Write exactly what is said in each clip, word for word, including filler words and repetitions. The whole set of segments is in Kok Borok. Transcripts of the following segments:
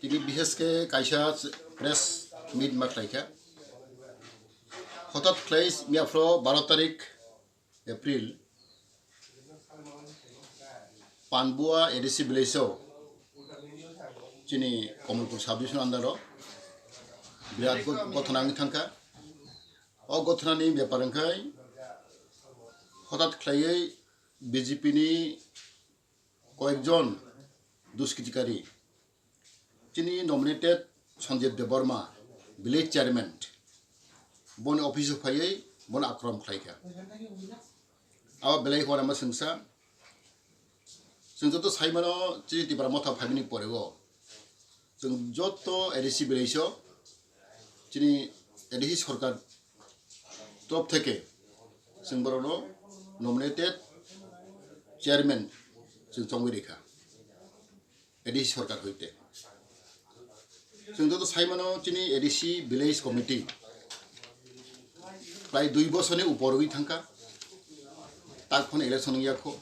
Tini bishesh khe kaisa press meet ma khlai kha. Hothat khlai miyaphro baro tarik April, Panbua A D C village o chini Kamalpur sub division under o birat go-, gothona wngwi thangkha. O gothonani bepar wngkhai hothat khlaiwi B J P ni koyekjon duskritikari chini nominated Sanjib Debbarma, village chairman, boni office o phaiwi bono akromon khlai kha. Abo belai hwnama swngsa. Chwng joto sai mano, chini Tipra Motha phaimani pore o chwng joto A D C village o chini A D C sorkar top theke chwng borokno nominated chairman chwng chongwi rikha A D C sorkar hoite. Chwng joto sai mano chini A D C village committee prai dui bosorni upor wngwi thangkha, tak phano election wngya kho.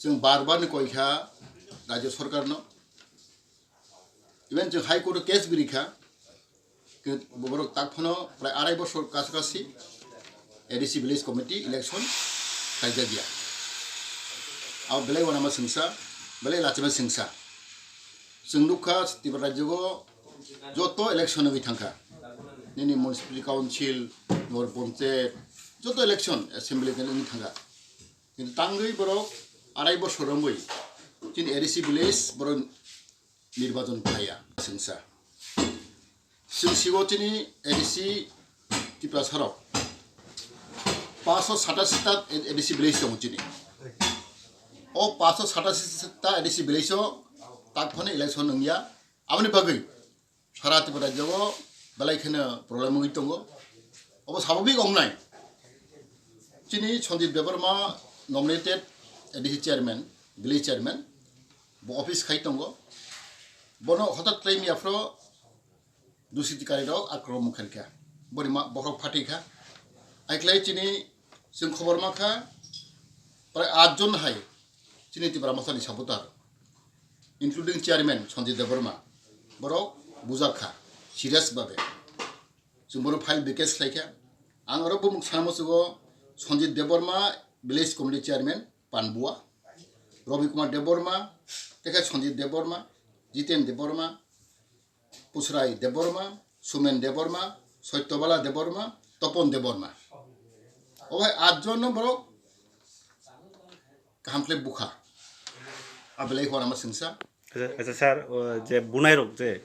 Chwng bar bar ni koi kha rajya sorkarno, even chwng High Court o case bi rikha, borok tak phano prai arai bosor kasu kasi A D C village committee election khaijak ya. Abo belai wanama swngsa, belai lachima swngsa. Chwng nukha Tripura rajyo o joto election wngwi thangkha. Nini municipal council, nor panchayat, joto election assembly wngwi thangkha. Kintu tangwi borok arai bosor romwi chini A D C village borok nirbachon khlaiya swngsa. Chwng sigo chini A D C Tiprasa rok paanch sho satashi ta A D C village tongo chini. O paanch sho satashi ta A D C village o tak phano election wngya. Aboni bagwi sara Tripura rajyo o belai kheno problem wngwi tongo. Obo sababik wngnai. Chini Sanjib Debbarma nominated A D C chairman, village chairman, bo office khai tongo. Bono hothat khlai miyaphro duskritikari rok akromon khaikha. Boni ma bohrok phatikha. Aikhlai chini chwng khobor mankha prai aat jon hai chini Tipra Mothani supporter, including chairman Sanjib Debbarma, borok bujakha serious babe. Chwng bono file bikes khlaikha. Ang oro bumung sana muchungo Sanjib Debbarma, village committee chairman Panbua, Ravi Kumar Debbarma, tekhe Sanjib Debbarma, Jiten Debbarma, Pusrai Debbarma, Sumen Debbarma, Satyabala Debbarma, Topon Debbarma. O hai aat jon no borok kaham khlai bukha. Abelai hora ma singsa. Acha, acha sir, o je bunai rok je,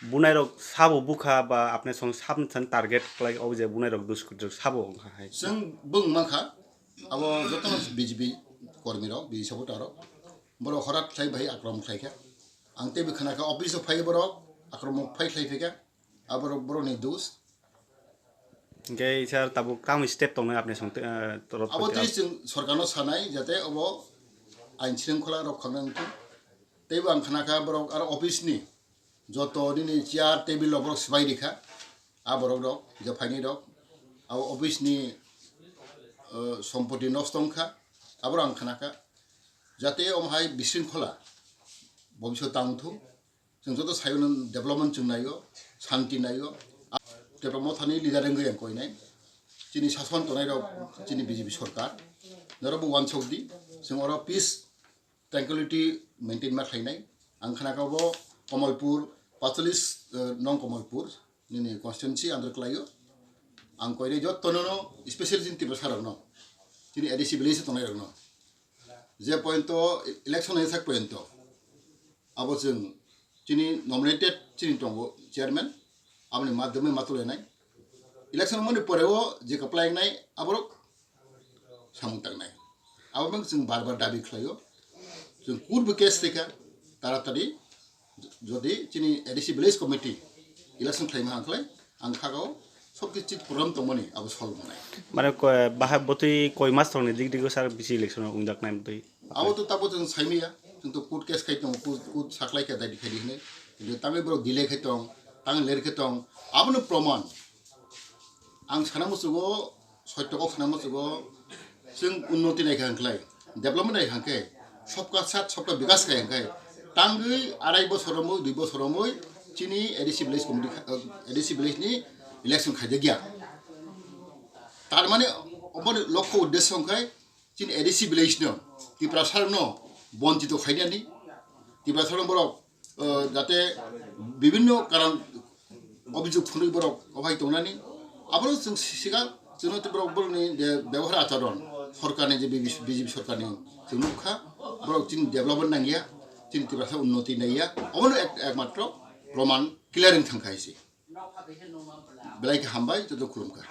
bunai rok sabo bukha ba apne song sab san target khlai o je bunai rok dus kutuk sabo wngkha hai. Chwng bung mankha, abo jotono B J P kormi rok, B J P supporter rok. Borok horat khlai bai akromon khlai kha. Ang teibo khna kha office o phai borok akromon phai khlai phi kha. Aborok borokni dos. Hingke sir tabuk tamo step tongnai apni song, eh, torop Abo tei twi chwng sorkarno sanai jate obo ain shringkhola rok khangna wngthung. Teibo ang khna kha borok aro office ni joto nini chair table rok borok swbai rikha. A borok rok je phaini rok abo office ni, eh, sompoti nosto wngkha. Aboro ang khna kha jate omo hai bisingkhola bobisot tang thung. Chwng joto sayo no development chwng naio, santi naio. A, Tipra Mothani leader wngwi ang koinai. Chini sason tongnai rok chini B J P sorkar. Norok bo wansok di, chwng oro peace, tranquility maintain ma khlainai. Ang khna kha bo Kamalpur, pachalis, eh, nong Kamalpur, nini constituency under klaio. Ang koinai joto no, no, especially chini Tiprasa rok no, chini A D C village tongnai rok no. Je point o election hai sak point o. Abo chwng chini nominated chini tongo chairman, aboni madhyamwi ma tulainai. Election mani pore o je kaplai wngnai aborok samung tangnai. Abo bang chwng bar bar dabi khlaio. Chwng court bo case rikha, taratari jodi chini A D C village committee election khlaima hang khlai, ang khagao sob kichu problem tongmani abo solve wngnai. Mane ko-, baha botwi koi mas tongni dik dik o sar bisi election wngjak nai botwi. Abo to tabo chwng saimaya, chwng to court case khai tongo, court, court saklai khe dai dikhai di hinwi. Kintu tangwi borok delay khai tong, tang ler khai tong, abono proman. Ang sana muchugo, soitto kok sana muchugo, chwng unnoti nai kha hwnkhlai, development nai kha hwnkhe, sabka saath sabka bikas khai hwnkhe, Tangwi arai bosor romwi, dui bosor romwi chini A D C village committee kha-, A D C village ni election khaijak ya. Tar mane oboni lokho uddesho wngkhe chini A D C village no Tiprasa no bonchito khainani, Tiprasa no borok, uh, jate bibhinno karon obijog phunwi borok ophai tongnani. Abono chwng sika chwngno tei borok borokni je byabohar acharon sorkarni je B J P sorkarni chwng nukha, borok chini development nangya, chini Tiprasa unnoti nangya, obono ek-, ekmatro proman clearing thangkha hisi. Belai khe hambai, joto khulumkha.